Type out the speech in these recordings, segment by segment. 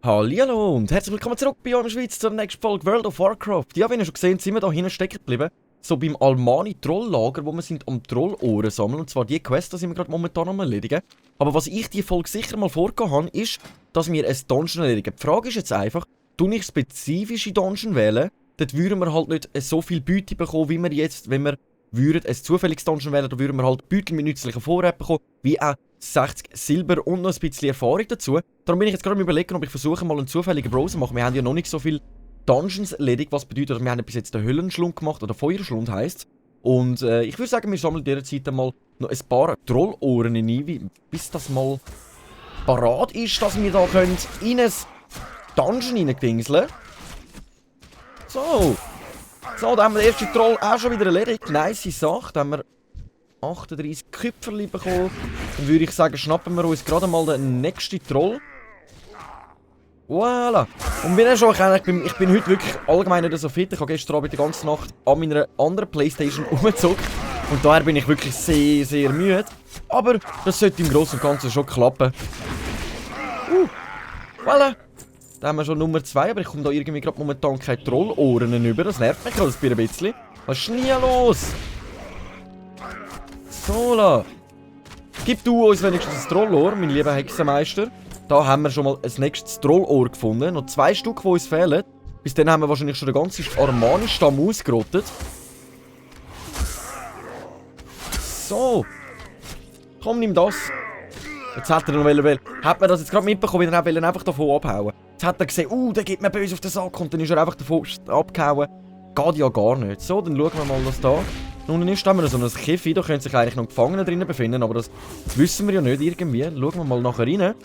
Hallihallo und herzlich willkommen zurück bei euch in der Schweiz zur nächsten Folge World of Warcraft. Ja, wie ihr schon gesehen, sind wir hier hinten stecken geblieben. So beim Almani-Trolllager, wo wir sind am Trollohren sammeln. Und zwar die Quest, die sind wir gerade momentan am erledigen. Aber was ich die Folge sicher mal vorgehabt habe, ist, dass wir ein Dungeon erledigen. Die Frage ist jetzt einfach, tue ich spezifische Dungeon wählen, dort würden wir halt nicht so viel Beute bekommen, wie wir jetzt, wenn wir würden ein zufälliges Dungeon wählen, da würden wir halt Beutel mit nützlichen Vorräten bekommen, wie auch 60 Silber und noch ein bisschen Erfahrung dazu. Darum bin ich jetzt gerade am Überlegen, ob ich versuche, mal einen zufälligen Browser zu machen. Wir haben ja noch nicht so viele Dungeons erledigt, was bedeutet, wir haben bis jetzt den Höllenschlund gemacht, oder Feuerschlund heisst. Und ich würde sagen, wir sammeln in dieser Zeit mal noch ein paar Trollohren ein, bis das mal parat ist, dass wir da in ein Dungeon reingdingseln. So, da haben wir den ersten Troll auch schon wieder erledigt. Nice Sache, da haben wir 38 Küpferli bekommen. Dann würde ich sagen, schnappen wir uns gerade mal den nächsten Troll. Voilà. Und wie ihr schon kennt, ich bin heute wirklich allgemein nicht so fit. Ich habe gestern Abend die ganze Nacht an meiner anderen Playstation umgezogen. Und daher bin ich wirklich sehr, sehr müde. Aber das sollte im Großen und Ganzen schon klappen. Voilà. Da haben wir schon Nummer 2, aber ich komme da irgendwie gerade momentan keine Trollohren über. Das nervt mich alles ein bisschen. Was ist denn hier los? So, gib du uns wenigstens ein Trollohr, mein lieber Hexenmeister. Da haben wir schon mal ein nächstes Trollohr gefunden. Noch 2 Stück, die uns fehlen. Bis dann haben wir wahrscheinlich schon den ganzen Armani-Stamm ausgerottet. So. Komm, nimm das. Jetzt hat er noch wollen. Hat man das jetzt gerade mitbekommen, weil er einfach davon abhauen. Jetzt hat er gesehen, der geht mir böse auf den Sack und dann ist er einfach davon abgehauen. Geht ja gar nicht. So, dann schauen wir mal, was da unten ist. Da haben wir so ein Käfig, da können sich eigentlich noch Gefangene drinnen befinden, aber das wissen wir ja nicht irgendwie. Schauen wir mal nachher rein.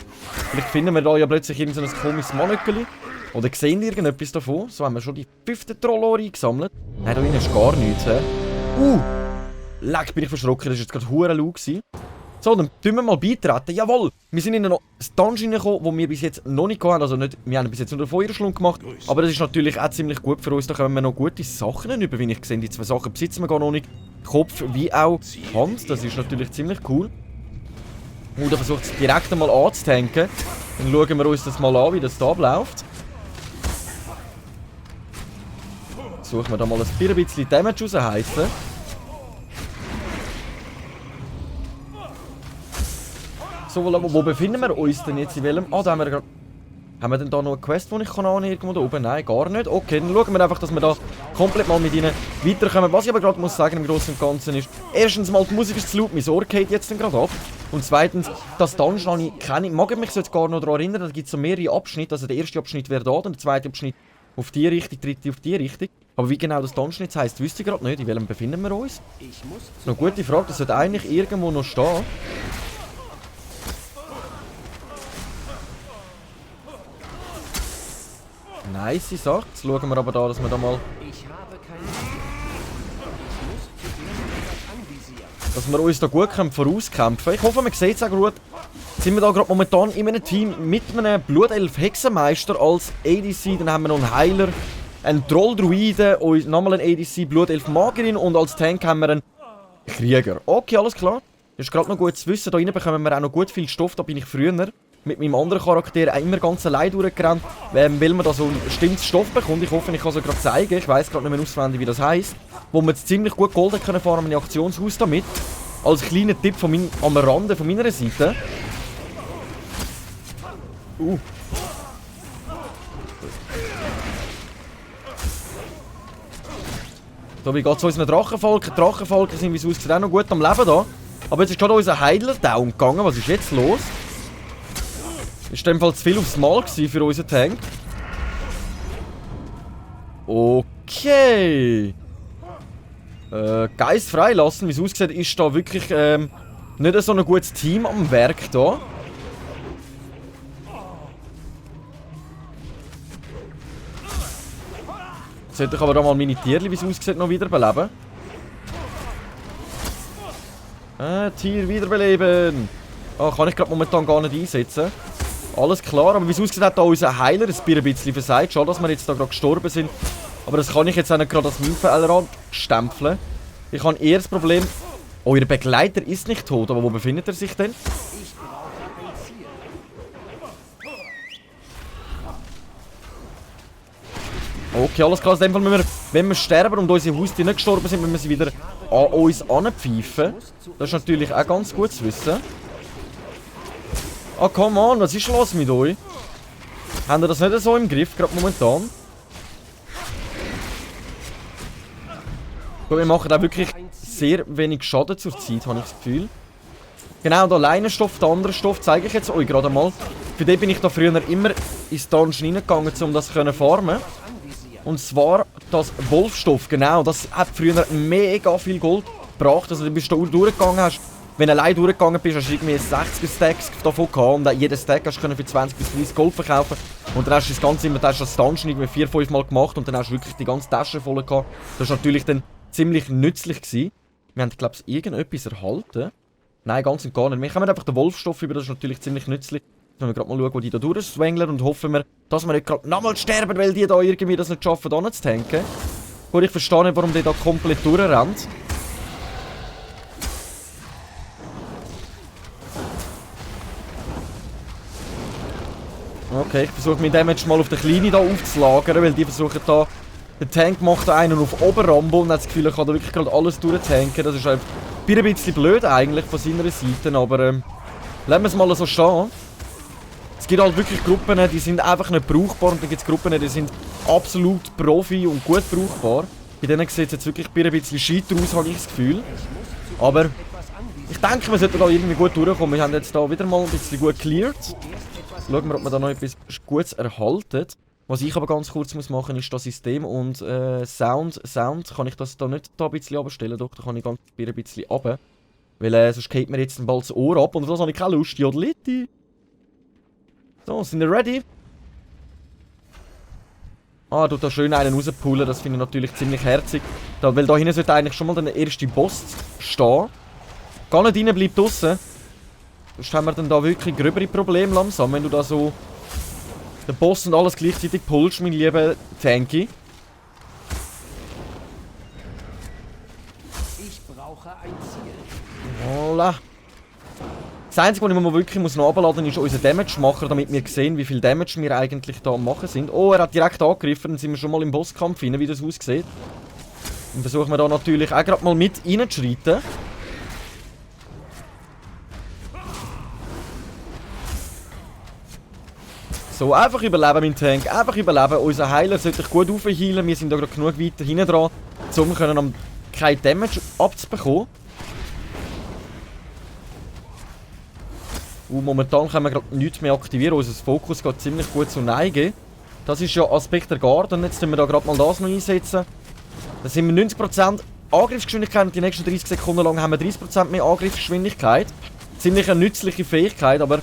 Vielleicht finden wir da ja plötzlich irgendein so komisches Mannöckeli. Oder sehen irgendetwas davon. So haben wir schon die 5. Trollohr eingesammelt. Nein, da drin ist gar nichts. Leck, bin ich verschrocken. Das war jetzt gerade hure laut. So, dann tun wir mal beitreten. Jawohl! Wir sind in ein Dungeon gekommen, wo wir bis jetzt noch nicht hatten. Also nicht, wir haben bis jetzt nur den Feuerschlund gemacht. Aber das ist natürlich auch ziemlich gut für uns. Da können wir noch gute Sachen über, wie ich sehe. Die 2 Sachen besitzen wir gar noch nicht. Kopf wie auch Hand. Das ist natürlich ziemlich cool. Da versucht es direkt einmal anzutanken. Dann schauen wir uns das mal an, wie das da abläuft. Suchen wir da mal ein bisschen Damage rausheizen. So, wo befinden wir uns denn jetzt? In welchem? Da haben wir gerade... Haben wir denn da noch eine Quest, die ich annehmen kann? Irgendwo da oben? Nein, gar nicht. Okay, dann schauen wir einfach, dass wir da komplett mal mit ihnen weiterkommen. Was ich aber gerade muss sagen im Großen und Ganzen ist, erstens mal, die Musik ist zu laut, mein Ohr geht jetzt dann gerade ab. Und zweitens, das Dungeon kenne ich, mag ich mich jetzt gar noch daran erinnern, da gibt es so mehrere Abschnitte. Also der erste Abschnitt wäre da, dann der zweite Abschnitt auf die Richtung, der dritte auf die Richtung. Aber wie genau das Dungeon jetzt heisst, wüsste ich gerade nicht. In welchem befinden wir uns? Das ist eine gute Frage, das sollte eigentlich irgendwo noch stehen. Nice Sache. Jetzt schauen wir aber da, dass wir da mal... Dass wir uns da gut vorauskämpfen können. Ich hoffe, man sieht es auch gut. Jetzt sind wir da gerade momentan in einem Team mit einem Blutelf-Hexenmeister als ADC. Dann haben wir noch einen Heiler, einen Troll-Druiden und nochmal einen ADC, Blutelf-Magerin und als Tank haben wir einen Krieger. Okay, alles klar. Das ist gerade noch gut zu wissen. Da rein bekommen wir auch noch gut viel Stoff. Da bin ich früher mit meinem anderen Charakter auch immer ganz allein durchgerannt, weil man da so ein bestimmtes Stoff bekommt. Ich hoffe, ich kann es gerade zeigen. Ich weiss gerade nicht mehr auswendig, wie das heisst. Wo wir jetzt ziemlich gut Gold können fahren, ein Aktionshaus damit. Als kleiner Tipp am Rande von meiner Seite. So, wie geht es unseren Drachenvolk? Die Drachenvolker sind, wie es aussieht, auch noch gut am Leben da. Aber jetzt ist gerade unser Heiler down gegangen. Was ist jetzt los? Ist in dem Fall zu viel aufs Mal für unseren Tank. Okay. Geist freilassen. Wie es aussieht, ist da wirklich nicht so ein gutes Team am Werk da. Jetzt sollte ich aber da mal meine Tierchen, wie es aussieht, noch wiederbeleben. Tier wiederbeleben. Kann ich gerade momentan gar nicht einsetzen. Alles klar, aber wie es aussieht, hat da unser Heiler ein bisschen versagt. Schade, dass wir jetzt da gerade gestorben sind. Aber das kann ich jetzt auch nicht gerade als mein Fehler stempeln. Ich habe eher das Problem... Euer Begleiter ist nicht tot, aber wo befindet er sich denn? Okay, alles klar. In dem Fall müssen wir, wenn wir sterben und unsere Haustiere nicht gestorben sind, müssen wir sie wieder an uns anpfeifen. Das ist natürlich auch ganz gut zu wissen. Ah, come on, was ist los mit euch? Haben ihr das nicht so im Griff, gerade momentan? Gut, wir machen auch wirklich sehr wenig Schaden zur Zeit, habe ich das Gefühl. Genau, der Leinenstoff, der andere Stoff zeige ich jetzt euch gerade mal. Für den bin ich da früher immer ins Dungeon reingegangen, um das zu farmen. Und zwar das Wolfstoff, genau. Das hat früher mega viel Gold gebracht. Also du bist da durchgegangen, hast, wenn du allein durchgegangen bist, hast du irgendwie 60 Stacks davon gehabt. Und jeden Stack hast du für 20 bis 30 Gold verkaufen. Und dann hast du das Ganze immer, das Dungeon irgendwie 4-5 Mal gemacht und dann hast du wirklich die ganze Tasche voll gehabt. Das war natürlich dann ziemlich nützlich gewesen. Wir haben, glaube ich, irgendetwas erhalten. Nein, ganz und gar nicht. Wir kommen einfach den Wolfstoff über, das ist natürlich ziemlich nützlich. Jetzt müssen wir gerade mal schauen, wo die da durchschwängeln und hoffen wir, dass wir nicht gerade nochmal sterben, weil die da irgendwie das nicht schaffen, da zu tanken. Gut, ich verstehe nicht, warum die da komplett durchrennt. Okay, ich versuche mir Damage mal auf den Kleinen da aufzulagern, weil die versuchen da... Der Tank macht da einen auf Oberrambo und hat das Gefühl, er kann da wirklich gerade alles durchtanken. Das ist einfach ein bisschen blöd eigentlich von seiner Seite, aber lassen wir es mal so stehen. Es gibt halt wirklich Gruppen, die sind einfach nicht brauchbar und dann gibt es Gruppen, die sind absolut Profi und gut brauchbar. Bei denen sieht es jetzt wirklich ein bisschen scheiter aus, habe ich das Gefühl. Aber ich denke, wir sollten da irgendwie gut durchkommen. Wir haben jetzt da wieder mal ein bisschen gut cleared. Schauen wir, ob wir da noch etwas Gutes erhalten. Was ich aber ganz kurz muss machen, ist das System und Sound. Kann ich das da nicht da ein bisschen abstellen? Doch, da kann ich ganz ein bisschen runter. Weil sonst geht mir jetzt bald das Ohr ab und auf das habe ich keine Lust. Jodlitti. So, sind wir ready? Ah, tut da schön einen rauspullen, das finde ich natürlich ziemlich herzig. Da, weil da hinten sollte eigentlich schon mal der erste Boss stehen. Gar nicht rein, bleibt draussen. Sonst haben wir dann da wirklich gröbere Probleme langsam, wenn du da so den Boss und alles gleichzeitig pullst, mein lieber Tanky. Ich brauche ein Ziel. Voilà. Das Einzige, was ich mir wirklich noch abladen muss, ist unser Damage-Macher, damit wir sehen, wie viel Damage wir eigentlich da am machen sind. Oh, er hat direkt angegriffen, dann sind wir schon mal im Bosskampf rein, wie das aussieht. Dann versuchen wir da natürlich auch gerade mal mit reinzuschreiten. So, einfach überleben, mein Tank. Einfach überleben. Unser Heiler sollte sich gut aufheilen. Wir sind da gerade genug weiter hinten dran, um kein Damage abzubekommen. Momentan können wir gerade nichts mehr aktivieren. Unser Fokus geht ziemlich gut zur Neige. Das ist ja Aspect der Garden. Jetzt müssen wir da gerade mal das noch einsetzen. Da sind wir 90% Angriffsgeschwindigkeit und die nächsten 30 Sekunden lang haben wir 30% mehr Angriffsgeschwindigkeit. Ziemlich eine nützliche Fähigkeit, aber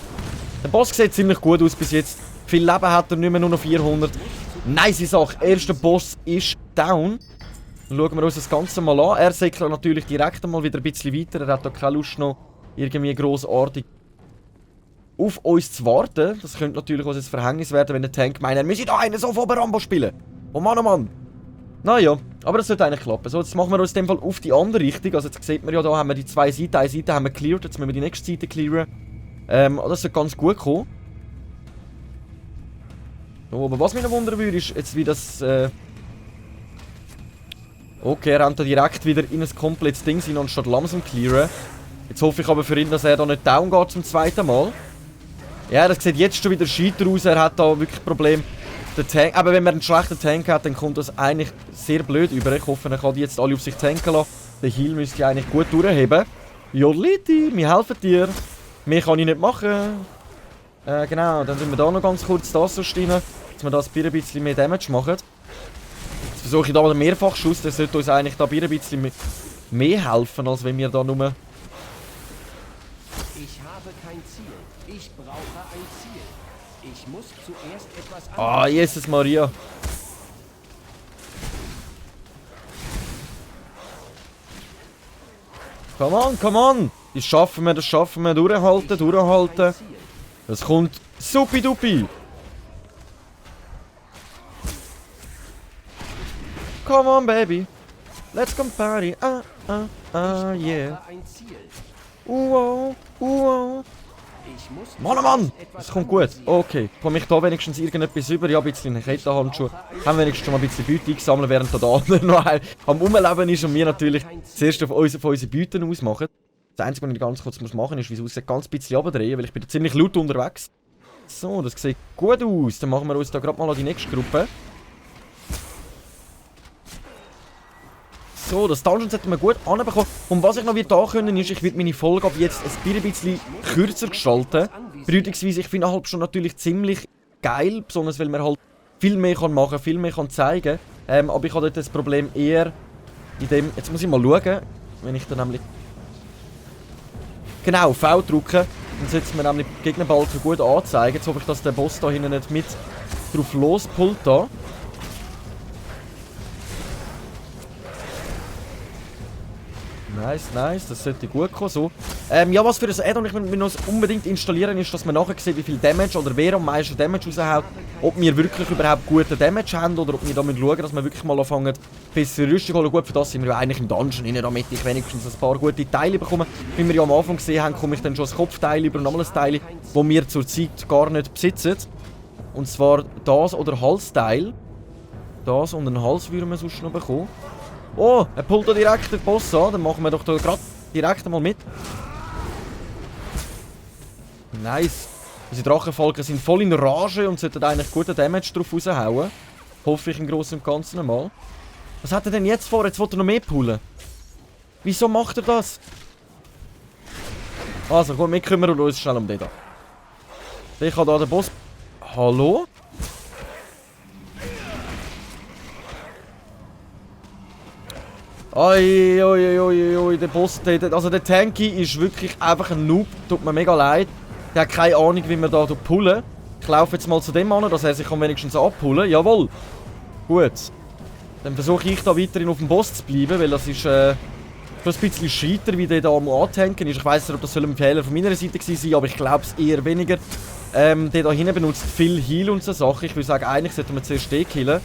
der Boss sieht ziemlich gut aus bis jetzt. Viel Leben hat er nicht mehr, nur noch 400. Nice Sache. Erster Boss ist down. Dann schauen wir uns das Ganze mal an. Er säckelt natürlich direkt mal wieder ein bisschen weiter. Er hat da keine Lust noch irgendwie grossartig auf uns zu warten. Das könnte natürlich auch ein Verhängnis werden, wenn der Tank meint, er müsse da einen so von Rambo spielen. Oh Mann, oh Mann. Naja, aber das sollte eigentlich klappen. So, jetzt machen wir uns in dem Fall auf die andere Richtung. Also jetzt sieht man ja, da haben wir die zwei Seiten. Eine Seite haben wir cleared, jetzt müssen wir die nächste Seite clearen. Das sollte ganz gut kommen. So, aber was mich noch wundern würde, ist jetzt wie das... Okay, er rennt da direkt wieder in ein komplettes Ding rein, anstatt langsam clearen. Jetzt hoffe ich aber für ihn, dass er da nicht down geht zum zweiten Mal. Ja, das sieht jetzt schon wieder scheiter aus. Er hat da wirklich Probleme. Der Tank, aber wenn man einen schlechten Tank hat, dann kommt das eigentlich sehr blöd über. Ich hoffe, er kann die jetzt alle auf sich tanken lassen. Der Heal müsste eigentlich gut durchheben. Joliti, wir helfen dir. Mehr kann ich nicht machen. Genau, dann sind wir da noch ganz kurz das so stehen, dass wir das ein bisschen mehr Damage machen. Jetzt versuche ich da den Mehrfachschuss, der sollte uns eigentlich da ein bisschen mehr helfen, als wenn wir da nur... Ich habe kein Ziel. Ich brauche ein Ziel. Ich muss zuerst etwas Ah, Jesus Maria. Come on, come on. Das schaffen wir, durchhalten, durchhalten. Das kommt supi-dupi. Come on, Baby. Let's go party. Yeah. Brauche ein Ziel. Wow. Ich muss Mann, oh Mann! etwas Das kommt gut. anvisieren. Okay, komme ich da wenigstens irgendetwas über? Ja, ein bisschen eine Kettenhandschuhe. Haben wir wenigstens schon mal ein bisschen Beute eingesammelt, während da der andere noch am Umleben ist und wir natürlich zuerst auf unsere Beuten ausmachen. Das Einzige, was ich ganz kurz machen muss, ist, wie es aussieht, ganz ein bisschen runterdrehen, weil ich bin da ziemlich laut unterwegs. So, das sieht gut aus. Dann machen wir uns da gerade mal an die nächste Gruppe. So, das Dungeon sollten wir gut anbekommen. Und was ich noch da können ist, ich werde meine Folge ab jetzt ein bisschen kürzer gestalten. Bedeutungsweise, ich finde eine halbe Stunde natürlich ziemlich geil, besonders weil man halt viel mehr machen kann, viel mehr zeigen kann. Aber ich habe dort das Problem eher in dem... Jetzt muss ich mal schauen, wenn ich dann nämlich... Genau, V drücke, dann sollte es mir nämlich die Gegnerbalken gut anzeigen. Jetzt hoffe ich, dass der Boss da hinten nicht mit drauf lospullt da. Nice, das sollte gut kommen, so. Ja, was für ein Add-on ich will noch unbedingt installieren ist, dass man nachher sieht, wie viel Damage oder wer am meisten Damage raushaut. Ob wir wirklich überhaupt guten Damage haben oder ob wir da schauen müssen, dass wir wirklich mal anfangen, bessere Rüstung holen. Gut, für das sind wir ja eigentlich im Dungeon rein, damit ich wenigstens ein paar gute Teile bekomme. Wie wir ja am Anfang gesehen haben, komme ich dann schon ein Kopfteil über und nochmal ein Teil, das wir zurzeit gar nicht besitzen. Und zwar das oder Halsteil. Das und einen Hals würden wir sonst noch bekommen. Oh, er pullt da direkt den Boss an. Dann machen wir doch da gerade direkt einmal mit. Nice. Unsere Drachenfalken sind voll in Rage und sollten eigentlich guten Damage drauf raushauen. Hoffe ich im Großen und Ganzen einmal. Was hat er denn jetzt vor? Jetzt will er noch mehr pullen. Wieso macht er das? Also, komm, wir kümmern uns schnell um den da. Ich habe da den Boss... Hallo? Oi, der Boss, also der Tanky ist wirklich einfach ein Noob, tut mir mega leid. Der hat keine Ahnung, wie wir da pullen. Ich laufe jetzt mal zu dem an, dass er sich wenigstens abpullen. Jawohl. Gut. Dann versuche ich da weiterhin auf dem Boss zu bleiben, weil das ist schon ein bisschen scheiter, wie der da am Antanken ist. Ich weiss nicht, ob das ein Fehler von meiner Seite war, aber ich glaube es eher weniger. Der da hinten benutzt viel Heal und so Sachen. Ich würde sagen, eigentlich sollten wir zuerst den killen.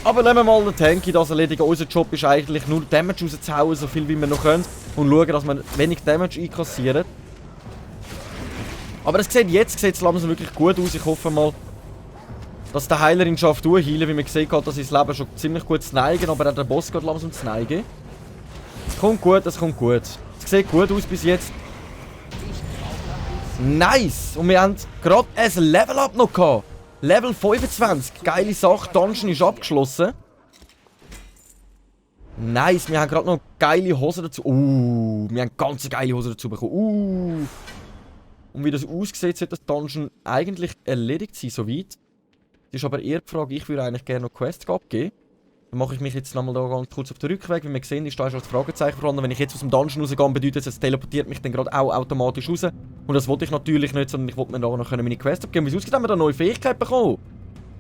Aber lassen wir mal den Tanky das erledigen. Unser Job ist eigentlich nur Damage rauszuhauen, so viel wie wir noch können. Und schauen, dass wir wenig Damage einkassieren. Aber es sieht jetzt langsam wirklich gut aus. Ich hoffe mal, dass der Heilerin schafft durchheilen, wie man gesehen hat, dass sein Leben schon ziemlich gut zu neigen, aber auch der Boss geht langsam zu neigen. Es kommt gut, es kommt gut. Es sieht gut aus bis jetzt. Nice! Und wir haben gerade ein Level-Up noch gehabt. Level 25. Geile Sache. Dungeon ist abgeschlossen. Nice. Wir haben gerade noch geile Hosen dazu. Wir haben ganz geile Hosen dazu bekommen. Und wie das aussieht, sollte das Dungeon eigentlich erledigt sein, soweit. Das ist aber eher die Frage, ich würde eigentlich gerne noch Quests abgeben. Dann mache ich mich jetzt nochmal da ganz kurz auf den Rückweg. Wie wir sehen, ist da schon das Fragezeichen vorhanden. Wenn ich jetzt aus dem Dungeon rausgehe, bedeutet das, es teleportiert mich dann gerade auch automatisch raus. Und das wollte ich natürlich nicht, sondern ich wollte mir da noch meine Quest abgeben. Wie es aussieht, haben wir da neue Fähigkeit bekommen.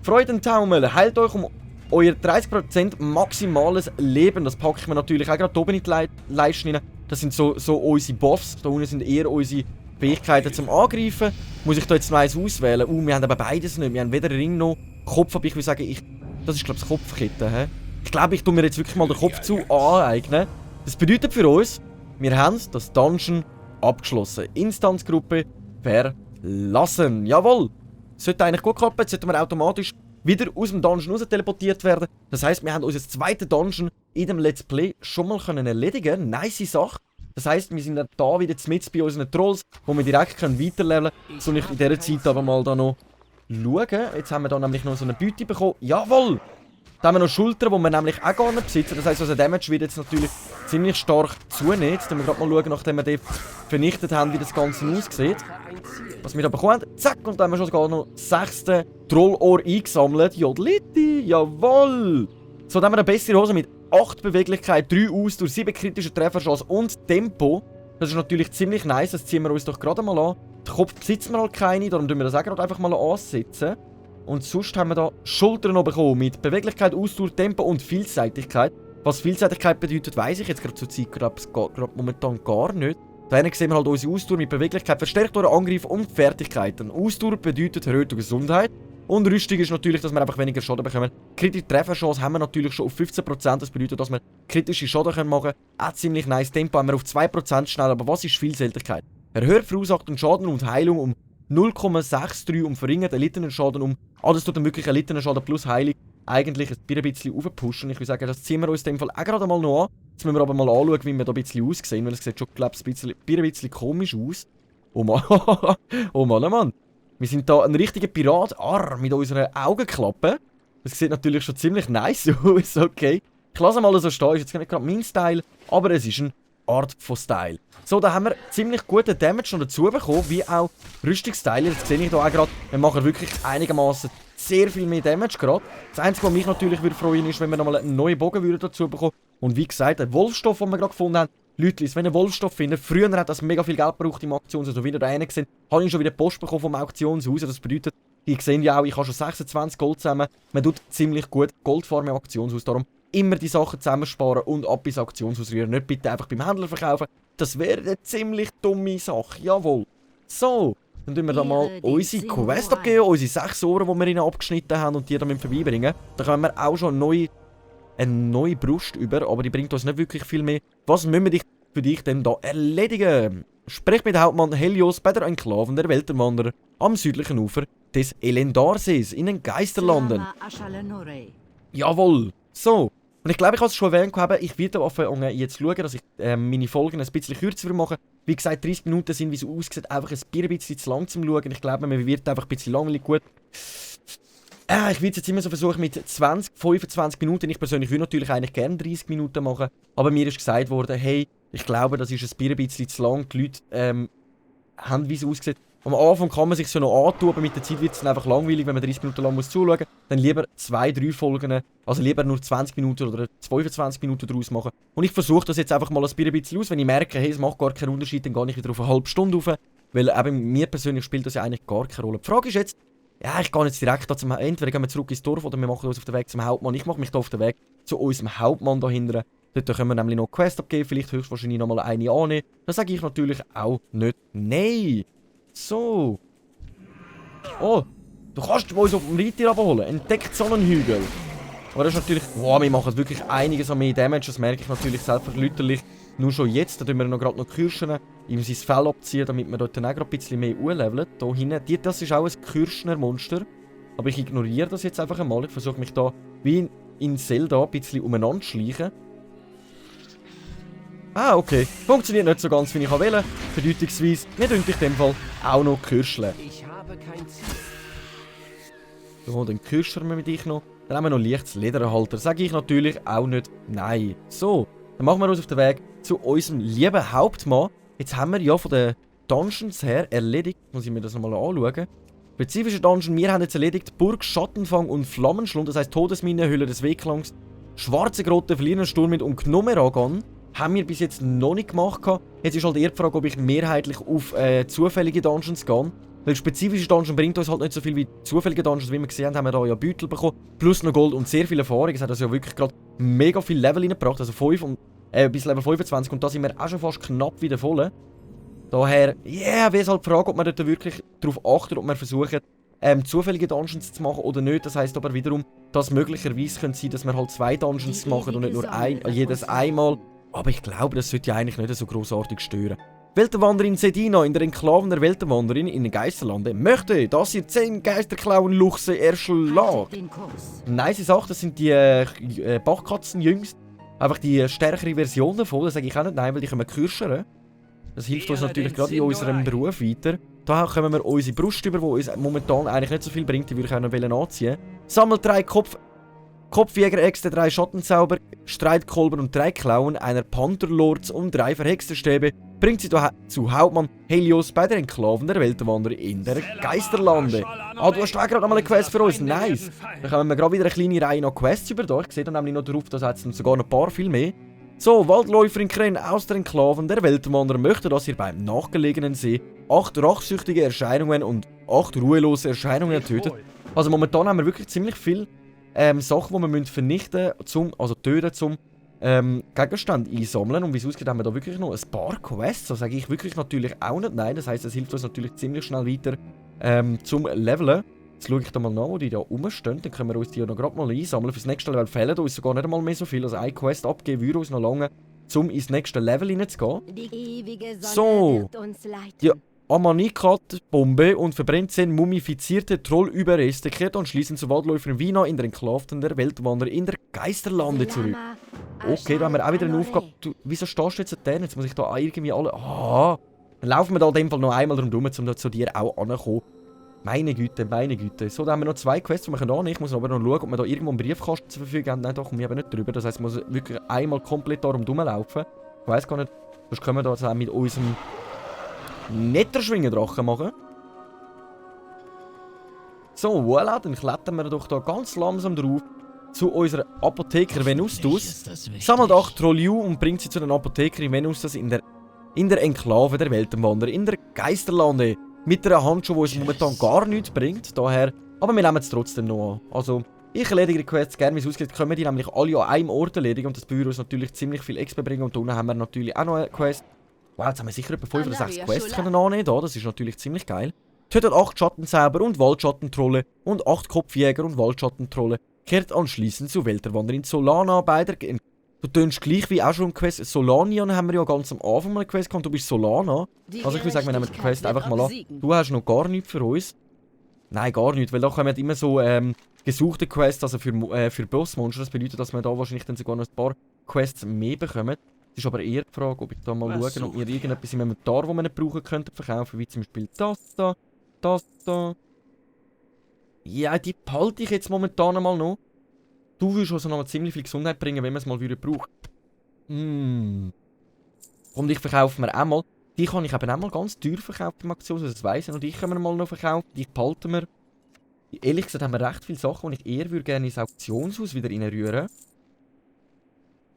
Freudentaumel, heilt euch um euer 30% maximales Leben. Das packe ich mir natürlich auch gerade oben in die Leiste rein. Das sind so unsere Buffs. Da unten sind eher unsere Fähigkeiten zum Angreifen. Muss ich da jetzt noch eins auswählen? Wir haben aber beides nicht. Wir haben weder Ring noch Kopf, aber ich würde sagen, das ist glaube ich das Kopfkette. He? Ich glaube, ich tue mir jetzt wirklich mal den Kopf zu aneignen. Das bedeutet für uns, wir haben das Dungeon abgeschlossen. Instanzgruppe verlassen. Jawohl. Sollte eigentlich gut klappen. Jetzt sollten wir automatisch wieder aus dem Dungeon raus teleportiert werden. Das heisst, wir haben unser zweites Dungeon in dem Let's Play schon mal erledigen. Nice Sache. Das heisst, wir sind dann da wieder mit bei unseren Trolls, wo wir direkt weiterleveln können. Soll ich in dieser Zeit aber mal da noch schauen. Jetzt haben wir da nämlich noch so eine Beute bekommen. Jawohl! Da haben wir noch Schultern, die wir nämlich auch gar nicht besitzen. Das heisst, unser Damage wird jetzt natürlich ziemlich stark zunehmen. Jetzt müssen wir gerade mal schauen, nachdem wir den vernichtet haben, wie das Ganze aussieht. Was wir da bekommen haben. Zack! Und dann haben wir schon sogar noch das 6. Trollohr eingesammelt. Jodliti! Jawohl! So, dann haben wir eine bessere Hose mit 8 Beweglichkeit, 3 Ausdauer, 7 kritische Trefferchance und Tempo. Das ist natürlich ziemlich nice, das ziehen wir uns doch gerade mal an. Den Kopf besitzen wir halt keine, darum tun wir das auch gerade einfach mal ansetzen. Und sonst haben wir da Schultern noch bekommen mit Beweglichkeit, Ausdauer, Tempo und Vielseitigkeit. Was Vielseitigkeit bedeutet, weiss ich jetzt gerade zur Zeit gerade momentan gar nicht. Da sehen wir halt unsere Ausdauer mit Beweglichkeit, verstärkt euren Angriff und Fertigkeiten. Ausdauer bedeutet erhöhte Gesundheit. Und Rüstung ist natürlich, dass wir einfach weniger Schaden bekommen. Kritische Trefferchance haben wir natürlich schon auf 15%. Das bedeutet, dass wir kritische Schaden machen können. Auch ziemlich nice. Tempo haben wir auf 2% schnell. Aber was ist Vielseitigkeit? Erhöht verursachten Schaden und Heilung um 0,63 und verringert erlittenen Schaden um... das tut dann wirklich erlittenen Schaden plus Heilung eigentlich ein bisschen aufpushen. Ich würde sagen, das ziehen wir uns in dem Fall auch gerade mal noch an. Jetzt müssen wir aber mal anschauen, wie wir da ein bisschen aussehen, weil es sieht schon, glaube ich, ein bisschen komisch aus. Oh Mann, oh Mann, oh Mann. Wir sind da ein richtiger Pirat, mit unserer Augenklappe. Das sieht natürlich schon ziemlich nice aus, okay. Ich lasse mal so stehen, ist jetzt nicht gerade mein Style, aber es ist eine Art von Style. So, da haben wir ziemlich guten Damage noch dazu bekommen, wie auch Rüstungsteile. Jetzt sehe ich hier auch gerade, wir machen wirklich einigermaßen sehr viel mehr Damage gerade. Das Einzige, was mich natürlich würde freuen, ist, wenn wir nochmal einen neuen Bogen dazu bekommen. Und wie gesagt, der Wolfstoff, den wir gerade gefunden haben. Leute, wenn ihr Wolfstoff findet, früher hat das mega viel Geld gebraucht im Auktionshaus. Also wie ihr da hinten gesehen, habe ich schon wieder Post bekommen vom Auktionshaus. Das bedeutet, ihr seht ja auch, ich habe schon 26 Gold zusammen. Man tut ziemlich gut Gold farmen im Auktionshaus. Darum immer die Sachen zusammensparen und ab ins Auktionshaus rühren. Nicht bitte einfach beim Händler verkaufen. Das wäre eine ziemlich dumme Sache. Jawohl. So, dann tun wir da mal unsere Quest abgeben, unsere 6 Ohren, die wir ihnen abgeschnitten haben und die dann vorbeibringen. Da können wir auch schon eine neue Brust über, aber die bringt uns nicht wirklich viel mehr. Was müssen wir für dich denn da erledigen? Sprich mit Hauptmann Helios bei der Enklaven der Weltenwanderer am südlichen Ufer des Elendarsees in den Geisterlanden. Jawohl. So. Und ich glaube, ich habe es schon erwähnt, ich werde anfangen jetzt schauen, dass ich meine Folgen ein bisschen kürzer mache. Wie gesagt, 30 Minuten sind, wie es aussieht, einfach ein bisschen zu lang zum Schauen. Ich glaube, mir wird einfach ein bisschen langweilig gut. Ich werde es jetzt immer so versuchen mit 20, 25 Minuten. Ich persönlich würde natürlich eigentlich gerne 30 Minuten machen. Aber mir ist gesagt worden, hey, ich glaube, das ist ein bisschen zu lang. Die Leute haben, wie es aussieht. Am Anfang kann man sich so noch antun, aber mit der Zeit wird es dann einfach langweilig, wenn man 30 Minuten lang zuschauen muss. Dann lieber 2, 3 Folgen, also lieber nur 20 Minuten oder 25 Minuten daraus machen. Und ich versuche das jetzt einfach mal ein bisschen aus. Wenn ich merke, hey, es macht gar keinen Unterschied, dann gehe ich wieder auf eine halbe Stunde rauf. Weil eben mir persönlich spielt das ja eigentlich gar keine Rolle. Die Frage ist jetzt, ja, ich gehe jetzt direkt da entweder gehen wir zurück ins Dorf oder wir machen uns auf den Weg zum Hauptmann. Ich mache mich da auf den Weg zu unserem Hauptmann dahinter. Dort können wir nämlich noch eine Quest abgeben, vielleicht höchstwahrscheinlich nochmal eine annehmen. Da sage ich natürlich auch nicht nein. So. Oh, du kannst uns auf dem Reittier abholen. Entdeckt Sonnenhügel. Aber das ist natürlich... Wow, wir machen wirklich einiges an mehr Damage. Das merke ich natürlich selbstverständlich. Nur schon jetzt. Da tun wir noch gerade noch Kirschner ihm sein Fell abziehen, damit wir dort dann auch gerade ein bisschen mehr leveln. Hier hinten. Das ist auch ein Kirschner Monster. Aber ich ignoriere das jetzt einfach einmal. Ich versuche mich da wie in Zelda ein bisschen umeinander zu schleichen. Ah, okay. Funktioniert nicht so ganz, wie ich wollte. Bedeutungsweise, wir tun in dem Fall auch noch Kirschle. Ich habe kein Ziel. So, dann kirschern wir mit dich noch. Dann haben wir noch leichtes Lederhalter. Sage ich natürlich auch nicht nein. So, dann machen wir uns auf den Weg zu unserem lieben Hauptmann. Jetzt haben wir ja von den Dungeons her erledigt. Muss ich mir das nochmal anschauen. Spezifische Dungeon, wir haben jetzt erledigt Burg, Schattenfang und Flammenschlund. Das heisst Todesmine, Höhle des Wegklangs, Schwarze Grotte, Verlierender Sturmwind und Gnomeragon. Haben wir bis jetzt noch nicht gemacht. Jetzt ist halt eher die Frage, ob ich mehrheitlich auf zufällige Dungeons gehe. Weil spezifische Dungeons bringt uns halt nicht so viel wie zufällige Dungeons. Wie wir gesehen haben, haben wir da ja Beutel bekommen. Plus noch Gold und sehr viel Erfahrung. Es hat also ja wirklich gerade mega viel Level reingebracht. Also 5 und, bis Level 25. Und da sind wir auch schon fast knapp wieder voll. Daher, wäre es halt die Frage, ob man dort wirklich darauf achtet, ob man versucht, zufällige Dungeons zu machen oder nicht. Das heisst aber wiederum, dass möglicherweise könnte sein, dass wir halt 2 Dungeons machen und nicht nur jedes einmal. Aber ich glaube, das sollte ja eigentlich nicht so grossartig stören. Weltenwanderin Sedina in der Enklaven der Weltenwanderin in den Geisterlande möchte, dass ihr 10 Geisterklauen-Luchse erschlagt. Nice Sache, das sind die Bachkatzen-Jüngst. Einfach die stärkere Version davon, das sage ich auch nicht nein, weil die können kirschern. Das hilft uns natürlich gerade in unserem Beruf weiter. Da kommen wir unsere Brust über, die uns momentan eigentlich nicht so viel bringt, die würde ich auch noch anziehen. Sammelt 3 Kopfjäger-Äxte, 3 Schattenzauber, Streitkolben und 3 Klauen einer Pantherlords und 3 verhexte Stäbe. Bringt sie zu Hauptmann Helios bei der Enklaven der Weltenwanderer in der Geisterlande. Ah, du hast auch gerade nochmal eine Quest für uns. Nice. Dann haben wir gerade wieder eine kleine Reihe noch Quests über da. Ich sehe dann nämlich noch drauf, da hat es sogar noch ein paar viel mehr. So, Waldläuferin Kren aus der Enklaven der Weltenwanderer möchte, dass ihr beim nachgelegenen See 8 rachsüchtige Erscheinungen und 8 ruhelose Erscheinungen tötet. Also momentan haben wir wirklich ziemlich viel Sachen, die wir vernichten müssen, also töten, zum Gegenstand einsammeln. Und wie es ausgeht, haben wir da wirklich noch ein paar Quests. Da sage ich wirklich natürlich auch nicht nein. Das heisst, es hilft uns natürlich ziemlich schnell weiter zum Leveln. Jetzt schaue ich da mal nach, wo die da rumstehen. Dann können wir uns die ja noch gerade mal einsammeln. Fürs nächste Level fehlen uns sogar nicht einmal mehr so viel. Also eine Quest abgeben würde uns noch lange, um ins nächste Level hineinzugehen. Die ewige Sonne So. wird uns leiten. Die Amanikat-Bombe und verbrennt 10 mumifizierte Trollüberreste, kehrt anschließend zu Waldläuferin Vina in der Enklave der Weltwanderer in der Geisterlande zurück. Okay, da haben wir auch wieder eine Aufgabe. Du, wieso stehst du jetzt da? Jetzt muss ich da irgendwie alle... Ah! Dann laufen wir da in dem Fall noch einmal rundherum, um da zu dir auch anzukommen. Meine Güte, meine Güte. So, da haben wir noch 2 Quests, die wir annehmen können. Ich muss aber noch schauen, ob wir da irgendwo einen Briefkasten zur Verfügung haben. Nein, da komme ich aber nicht drüber. Das heisst, ich muss wirklich einmal komplett da rumlaufen. Ich weiss gar nicht, sonst können wir da jetzt auch mit unserem Netterschwingendrachen machen. So, voilà, dann klettern wir doch da ganz langsam drauf zu unserer Apotheker Venustus. Sammelt 8 Trolliu und bringt sie zu den Apothekerin Venustus in der Enklave der Weltenwanderer, in der Geisterlande. Mit einer Handschuhe, die uns momentan gar nichts bringt, daher. Aber wir nehmen es trotzdem noch an. Also, ich erledige die Quests gerne, wie es ausgeht. Können wir die nämlich alle an einem Ort erledigen und das würde uns natürlich ziemlich viel XP bringen. Und da unten haben wir natürlich auch noch eine Quest. Wow, jetzt haben wir sicher etwa 5 oder 6 Quests können annehmen. Das ist natürlich ziemlich geil. Tötet 8 Schattenzauber und Waldschattentrolle und 8 Kopfjäger und Waldschattentrolle. Kehrt anschließend zu Welterwanderin Solana bei der... Du tönst gleich wie auch schon Quest. Solanian haben wir ja ganz am Anfang mal eine Quest gehabt. Du bist Solana. Also ich würde sagen, wir nehmen die Quest einfach mal an. Du hast noch gar nichts für uns. Nein, gar nichts, weil da kommen immer so gesuchte Quests, also für Bossmonster. Das bedeutet, dass wir da wahrscheinlich dann sogar noch ein paar Quests mehr bekommen. Es ist aber eher die Frage, ob ich da mal schaue, ob wir irgendetwas im Inventar, das wir nicht brauchen könnten, verkaufen. Wie zum Beispiel das da. Ja, die behalte ich jetzt momentan mal noch. Du würdest also noch ziemlich viel Gesundheit bringen, wenn man es mal wieder braucht. Und ich verkaufe mir auch mal. Die kann ich eben auch mal ganz teuer verkaufen im Aktion, das weiss ich. Und die können wir mal noch verkaufen. Die behalten wir. Ehrlich gesagt haben wir recht viele Sachen, die ich eher gerne ins Auktionshaus wieder reinrühren.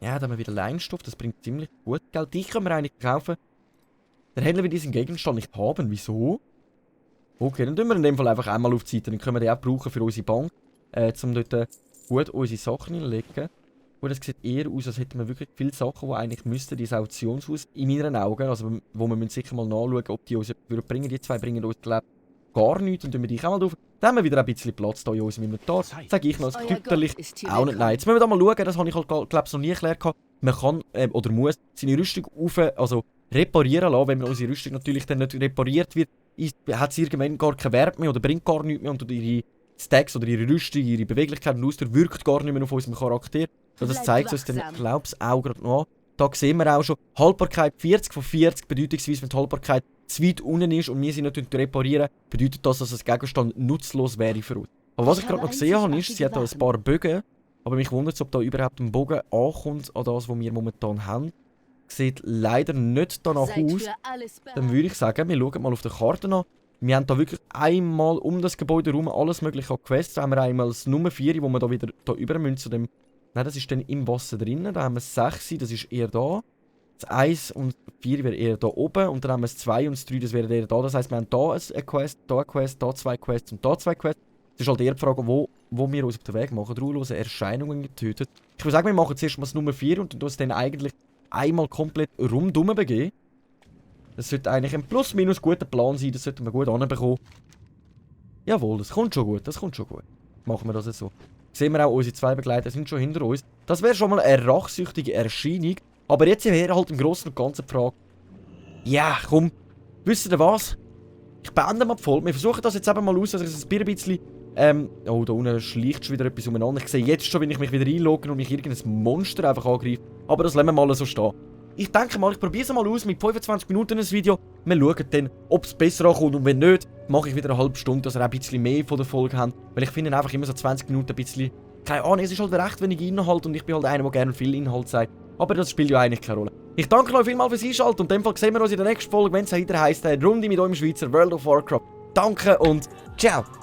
Ja, da haben wir wieder Leinstoff, das bringt ziemlich gut Geld. Die können wir eigentlich verkaufen. Der Händler will diesen Gegenstand nicht haben. Wieso? Okay, dann tun wir in dem Fall einfach einmal auf die Seite. Dann können wir die auch brauchen für unsere Bank. Um dort gut unsere Sachen hineinlegen. Und es sieht eher aus, als hätten wir wirklich viele Sachen, die eigentlich müssten ins Auktionshaus in meinen Augen, also wo wir sicher mal nachschauen, ob die uns bringen. Die 2 bringen uns, glaube ich, gar nichts. Und tun wir die auch mal drauf. Dann haben wir wieder ein bisschen Platz hier in unserem Inventar. Sage ich noch, als Tüpterlich auch nicht. Nein, jetzt müssen wir da mal schauen, das habe ich halt, glaube ich, noch nie erklärt. Man kann oder muss seine Rüstung reparieren lassen. Wenn man unsere Rüstung natürlich dann nicht repariert wird, hat sie irgendwann gar keinen Wert mehr oder bringt gar nichts mehr und ihre Stacks oder ihre Rüstung, ihre Beweglichkeit und Ausdauer wirkt gar nicht mehr auf unserem Charakter. Also das zeigt uns dann, glaube ich, auch gerade noch. Da sehen wir auch schon, Haltbarkeit 40 von 40, bedeutungsweise wenn die Haltbarkeit zu weit unten ist und wir sie nicht reparieren, bedeutet das, dass das Gegenstand nutzlos wäre für uns. Aber was ich gerade noch gesehen habe, ist, sie hat da ein paar Bögen, aber mich wundert es, ob da überhaupt ein Bogen ankommt an das, was wir momentan haben. Sieht leider nicht danach aus. Dann würde ich sagen, wir schauen mal auf der Karte an. Wir haben da wirklich einmal um das Gebäude herum alles mögliche an Quests. Da haben wir einmal das Nummer 4, wo wir da wieder über müssen zu dem... Nein, das ist dann im Wasser drinnen. Da haben wir das 6, das ist eher da. Das 1 und 4 wäre eher da oben. Und dann haben wir das 2 und das 3, das wäre eher da. Das heisst, wir haben da eine Quest, da eine Quest, da 2 Quests und da 2 Quests. Das ist halt eher die Frage, wo wir uns auf den Weg machen. Ruhelose Erscheinungen getötet. Ich würde sagen, wir machen zuerst mal das Nummer 4 und uns dann eigentlich einmal komplett rundum begeben. Das sollte eigentlich ein plus-minus guter Plan sein, das sollten wir gut anbekommen. Jawohl, das kommt schon gut, das kommt schon gut. Machen wir das jetzt so. Sehen wir auch, unsere 2 Begleiter sind schon hinter uns. Das wäre schon mal eine rachsüchtige Erscheinung. Aber jetzt wäre halt im Großen und Ganzen die Frage. Ja, komm, wisst ihr was? Ich beende mal die Folge. Wir versuchen das jetzt eben mal aus, dass ich es ein bisschen... oh, da unten schleicht schon wieder etwas umeinander. Ich sehe jetzt schon, wenn ich mich wieder einlogge und mich irgendein Monster einfach angreift. Aber das lassen wir mal so stehen. Ich denke mal, ich probiere es mal aus mit 25 Minuten ein Video. Wir schauen dann, ob es besser ankommt. Und wenn nicht, mache ich wieder eine halbe Stunde, dass ihr auch ein bisschen mehr von der Folge habt. Weil ich finde einfach immer so 20 Minuten ein bisschen... Keine Ahnung, es ist halt recht wenig Inhalt und ich bin halt einer, der gerne viel Inhalt sagt. Aber das spielt ja eigentlich keine Rolle. Ich danke euch vielmals fürs Einschalten und in dem Fall sehen wir uns in der nächsten Folge, wenn es wieder heisst, Runde mit eurem Schweizer World of Warcraft. Danke und ciao!